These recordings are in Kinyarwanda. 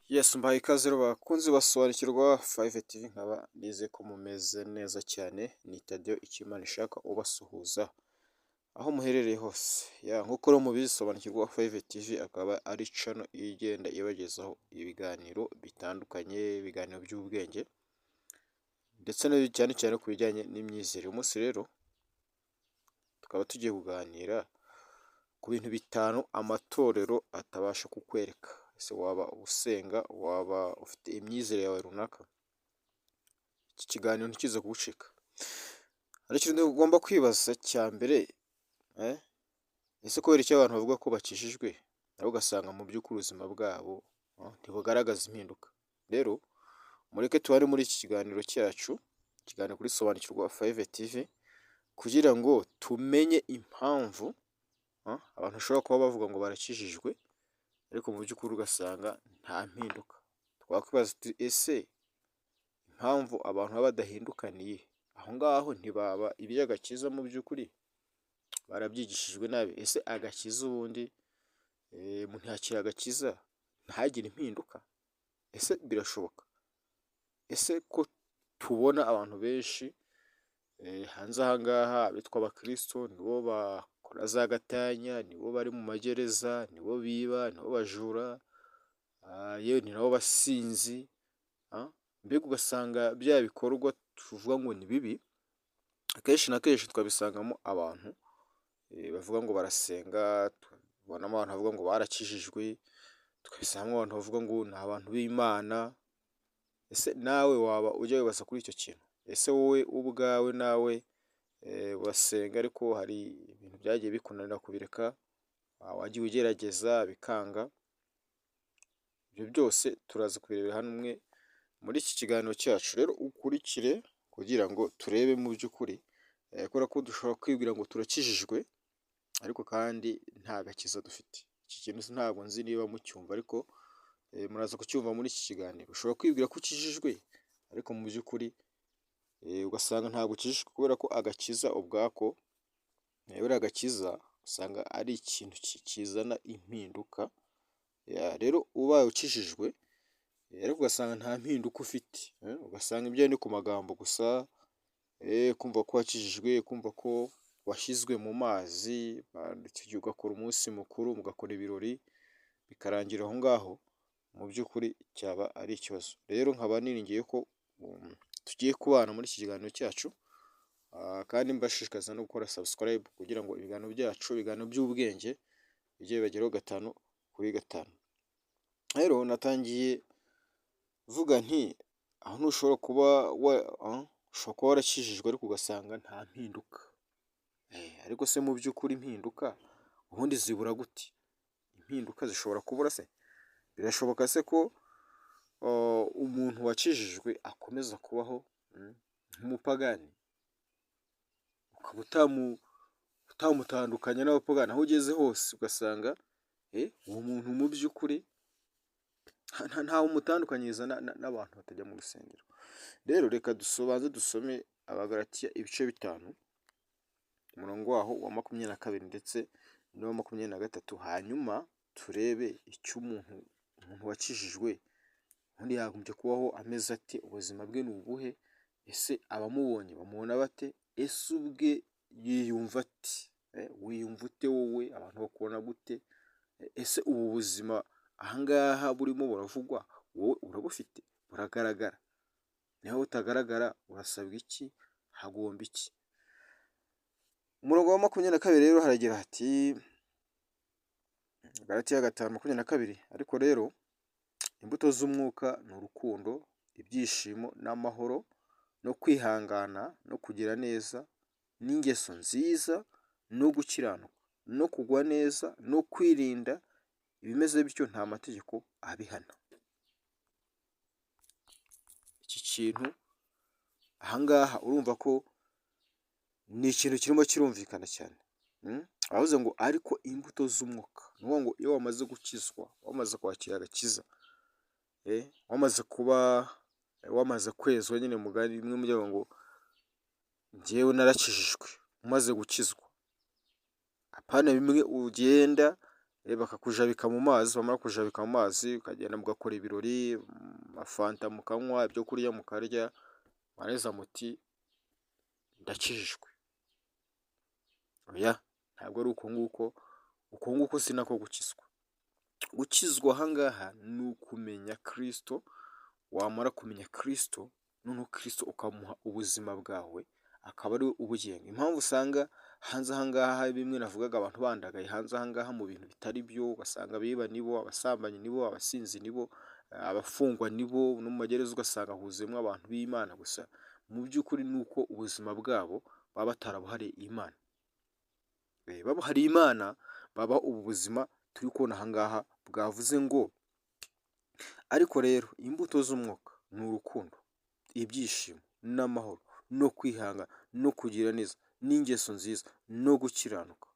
Yes, mbahaye ikaze rero bakunzi basobanukirwa 5 TV, nkaba nizeye ko mumeze neza cyane. Ni Tadeyo Ikimana ishaka ubasuhuza aho muherereye hose. Ya, nkuko rero mubizi, Sobanukirwa 5 TV akaba ari channel igenda ibagezaho ibiganiro bitandukanye, ibiganiro by'ubwenge ndetse cyane cyane ku bijyanye n'imyizerere. Uyu munsi rero tukaba tugiye kuganira ku bintu bitanu amatorero atabasha kukwereka. Ese waba usenga, waba ufite imyizerere yawe runaka? Iki kiganiro ntikize kugucika. Hari ikintu ugomba kwibaza cya mbere: ese kubera icyo abantu bavuga ko bakijijwe, nabo ugasanga mu by'ukuri ubuzima bwabo ntibugaragaza impinduka? Rero mureke tubare muri iki kiganiro cyacu, ikiganiro kuri Sobanukirwa 5 TV, kugira ngo tumenye impamvu abantu bashobora kuba bavuga ngo barakijijwe, ariko mu by'ukuri ugasanga nta mpinduka. Twakwibaza tuti: ese impamvu abantu baba badahinduka ni iyihe? Aho ngaho ntibaba iby'agakiza mu by'ukuri barabyigishijwe nabi? Ese agakiza ubundi, umuntu yakira agakiza ntagire impinduka? Ese birashoboka? Ese ko tubona abantu benshi hanze aha ngaha bitwa abakristo, nibo bakora za gatanya, nibo bari mu magereza, nibo biba, nibo bajura, yewe ni nabo basinzi, mbega ugasanga bya bikorwa tuvuga ngo ni bibi, akenshi na kenshi twabisangamo abantu bavuga ngo barasenga, tubonamo abantu bavuga ngo barakijijwe, tukabisangamo abantu bavuga ngo ni abantu b'Imana. Ese nawe waba ujya wibaza kuri icyo kintu? Ese wowe ubwawe nawe urasenga, ariko hari ibintu byagiye bikunanira kubireka, wagiye ugerageza bikanga? Ibyo byose turaza kubirebera hamwe muri iki kiganiro cyacu. Rero ukurikire kugira ngo turebe mu by'ukuri, kubera ko dushobora kwibwira ngo turakijijwe, ariko kandi nta gakiza dufite. Iki kintu ntabwo nzi niba mucyumva, ariko muraza kucyumva muri iki kiganiro. Ushobora kwibwira ko ukijijwe, ariko mu by'ukuri ugasanga ntabwo ukijijwe, kubera ko agakiza ubwako, buriya agakiza usanga ari ikintu kizana impinduka. Rero ubaye ukijijwe ariko ugasanga nta mpinduka ufite, ugasanga ibyo ni ku magambo gusa, kumva ko wakijijwe, kumva ko washyizwe mu mazi, ugakora umunsi mukuru, mugakora ibirori bikarangira aho ngaho, mu by'ukuri cyaba ari ikibazo. Rero nkaba niringiye ko tugiye kubana muri iki kiganiro cyacu, kandi mbashishikariza no gukora subscribe kugira ngo ibiganiro byacu, ibiganiro by'ubwenge, bijye bibageraho gatanu kuri gatanu. Rero natangiye mvuga nti aho ntushobora kuba, ushobora kuba warakijijwe ariko ugasanga nta mpinduka. Ariko se mu by'ukuri impinduka ubundi zibura gute? Impinduka zishobora kubura se? Birashoboka se ko umuntu wakijijwe akomeza kubaho nk'umupagani? Ukaba utamutandukanya n'abapagani, aho ugeze hose ugasanga uwo muntu mu by'ukuri ntawe umutandukanyiriza n'abantu batajya mu rusengero. Rero reka dusobanze dusome Abagalatiya ibice 5, umurongo waho wa 22 ndetse n'uwa 23, hanyuma turebe icyo umuntu wakijijwe ubundi yagombye kubaho ameze ate, ubuzima bwe ni ubuhe? Ese abamubonye bamubona bate? Ese ubwe yiyumva ate? Wiyumva ute wowe? Abantu bakubona gute? Ese ubu buzima aha ngaha burimo buravugwa, wowe urabufite? Buragaragara? Niba butagaragara, urasabwa iki? Hagomba iki? Umurongo wa 22 rero haragira hati, Galatiya 5:22: "Ariko rero imbuto z'umwuka ni urukundo, ibyishimo n'amahoro no kwihangana no kugira neza n'ingeso nziza no gukiranuka no kugwa neza no kwirinda. Ibimeze bityo nta mategeko abihana." Iki kintu ahangaha urumva ko ni ikintu kirimo kirumvikana cyane. Aravuze ngo ariko imbuto z'umwuka, ni ukuvuga ngo iyo wamaze gukizwa, wamaze kwakira agakiza, wamaze kuba, wamaze kwezwa nyine, mugari bimwe mujya ngo njyewe narakijijwe, umaze gukizwa, apana bimwe ugenda Bakakujabika mu mazi, bamara kujabika mu mazi ukagenda mugakora ibirori, amafanta mukanywa, ibyo kurya mukarya, mwarangiza muti ndakijijwe. Oya, ntabwo ari uko nguko, uko nguko si nako gukizwa. Gukizwa aha ngaha ni ukumenya Kristo, wamara kumenya Kristo, noneho Kristo ukamuha ubuzima bwawe, akaba ari we ubugenga. Impamvu usanga hanze aha ngaha bimwe navugaga abantu bandagaye hanze aha ngaha mu bintu bitari byo, ugasanga abiba nibo, abasambanyi nibo, abasinzi nibo, abafungwa nibo, no mu magereza ugasanga huzuyemo abantu b'Imana gusa, mu by'ukuri ni uko ubuzima bwabo baba batarabuhariye Imana. Babuhariye Imana, babaho ubu buzima turi kubona aha ngaha bwavuze ngo ariko rero imbuto z'umwuka ni urukundo, ibyishimo n'amahoro no kwihangana no kugira neza n'ingeso nziza no gukiranuka.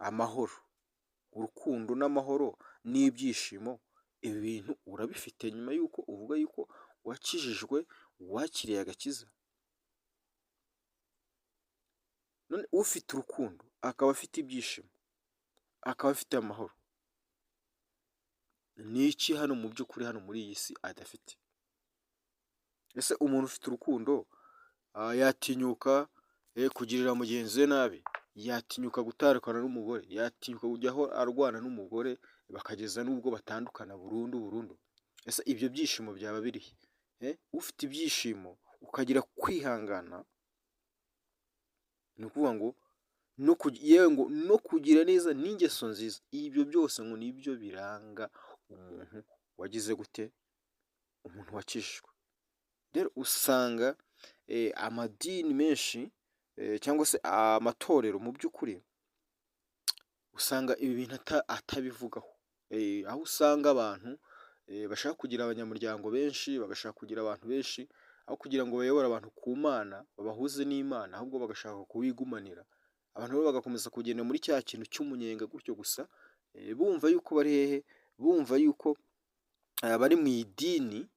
Amahoro, urukundo n'amahoro n'ibyishimo, ibi bintu urabifite nyuma y'uko uvuga yuko wakijijwe, wakiriye agakiza? None ufite urukundo akaba afite ibyishimo, akaba afite amahoro, ni iki hano mu by'ukuri hano muri iyi si adafite? Ese umuntu ufite urukundo yatinyuka kugirira mugenzi we nabi? Yatinyuka gutandukana n'umugore? Yatinyuka kujya aho arwana n'umugore bakageza n'ubwo batandukana burundu burundu? Ese ibyo byishimo byaba biri he? Ufite ibyishimo ukagira kwihangana, ni ukuvuga ngo yewe ngo no kugira neza n'ingeso nziza, ibyo byose ngo nibyo biranga umuntu wagize gute? Umuntu wakijijwe. Rero usanga amadini menshi cyangwa se amatorero mu by'ukuri usanga ibi bintu atabivugaho, aho usanga abantu bashaka kugira abanyamuryango benshi, bagashaka kugira abantu benshi, aho kugira ngo bayobore abantu ku Mana, babahuze n'Imana, ahubwo bagashaka kubigumanira, abantu bo bagakomeza kugenda muri cya kintu cy'umunyenga gutyo gusa, bumva yuko bari hehe? Bumva yuko bari mu idini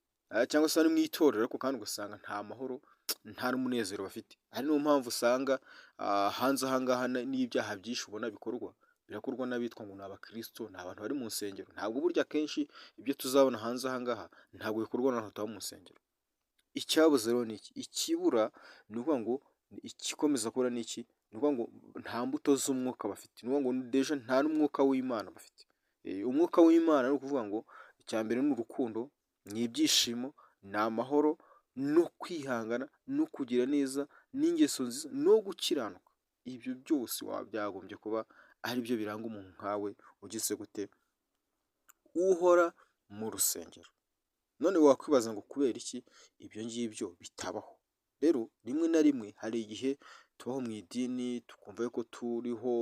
cyangwa se bari mu itorero, ariko kandi ugasanga nta mahoro nta n'umunezero bafite. Ari niyo mpamvu usanga hanze aha ngaha n'ibyaha byinshi ubona bikorwa, birakorwa n'abitwa ngo ni abakristo, ni abantu bari mu nsengero. Ntabwo burya akenshi ibyo tuzabona hanze aha ngaha ntabwo bikorwa n'abantu bataba mu nsengero. Icyabuze rero ni iki? Ikibura ni ukuvuga ngo igikomeza kubura ni iki? Ni ukuvuga ngo nta mbuto z'umwuka bafite, ni ukuvuga ngo déjà nta n'umwuka w'Imana bafite. Umwuka w'Imana ni ukuvuga ngo icya mbere ni urukundo, ni ibyishimo, ni amahoro no kwihangana no kugira neza n'ingeso nziza no gukiranuka. Ibyo byose byagombye kuba ari byo biranga umuntu nkawe ugize gute? Uhora mu rusengero. None wakwibaza ngo kubera iki ibyo ngibyo bitabaho? Rero rimwe na rimwe hari igihe tubaho mu idini tukumva yuko turiho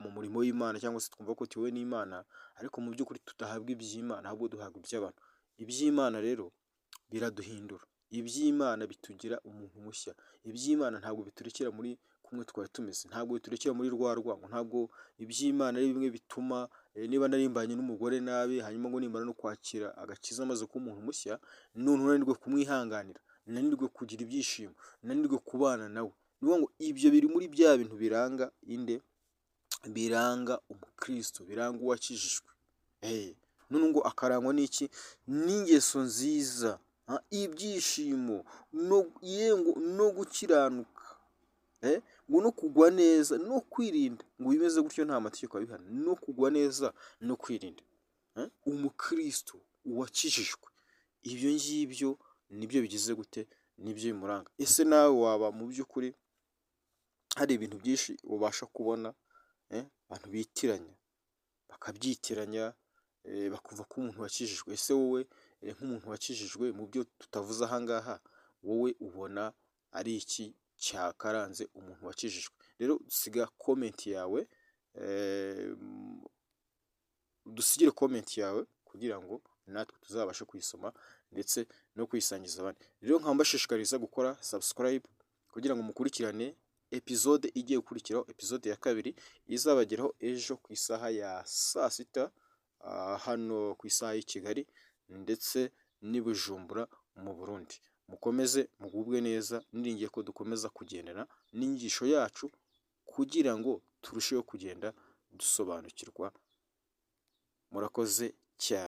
mu murimo w'Imana cyangwa se twumva ko tuyobowe n'Imana, ariko mu by'ukuri tudahabwa iby'Imana ahubwo duhabwa iby'abantu. Iby'Imana rero biraduhindura, iby'Imana bitugira umuntu mushya, iby'Imana ntabwo biturekera muri kumwe twari tumeze, ntabwo biturekera muri rwa rwango, ntabwo iby'Imana ari bimwe bituma niba narimbanye n'umugore nabi, hanyuma ngo nimara no kwakira agakiza maze kuba umuntu mushya, noneho unanirwe kumwihanganira, nanirwe kugira ibyishimo, nanirwe kubana nawe. Ni ukuvuga ngo ibyo biri muri bya bintu biranga inde? Biranga umukristo, biranga uwakijijwe. Noneho ngo akarangwa n'iki? N'ingeso nziza, ibyishimo, no gukiranuka, ngo no kugwa neza no kwirinda, ngo ibimeze gutyo nta mategeko abihana, no kugwa neza no kwirinda. Umukristo wakijijwe, ibyo ngibyo nibyo bigize gute? Nibyo bimuranga. Ese nawe waba mu by'ukuri hari ibintu byinshi ubasha kubona abantu bitiranya, bakabyitiranya, bakumva ko umuntu wakijijwe, ese wowe nk'umuntu wakijijwe mu byo tutavuze aha ngaha, wowe ubona ari iki cyakaranze umuntu wakijijwe? Rero siga comment yawe, dusigire comment yawe kugira ngo natwe tuzabashe kuyisoma ndetse no kuyisangiza abandi. Rero nkaba mbashishikariza gukora subscribe kugira ngo mukurikirane episode igiye gukurikiraho, episode ya kabiri izabageraho ejo ku isaha ya saa sita hano ku isaha y'i Kigali ndetse n'i Bujumbura mu Burundi. Mukomeze mugubwe neza, niringiye ko dukomeza kugendana n'inyigisho yacu kugira ngo turusheho kugenda dusobanukirwa. Murakoze cyane.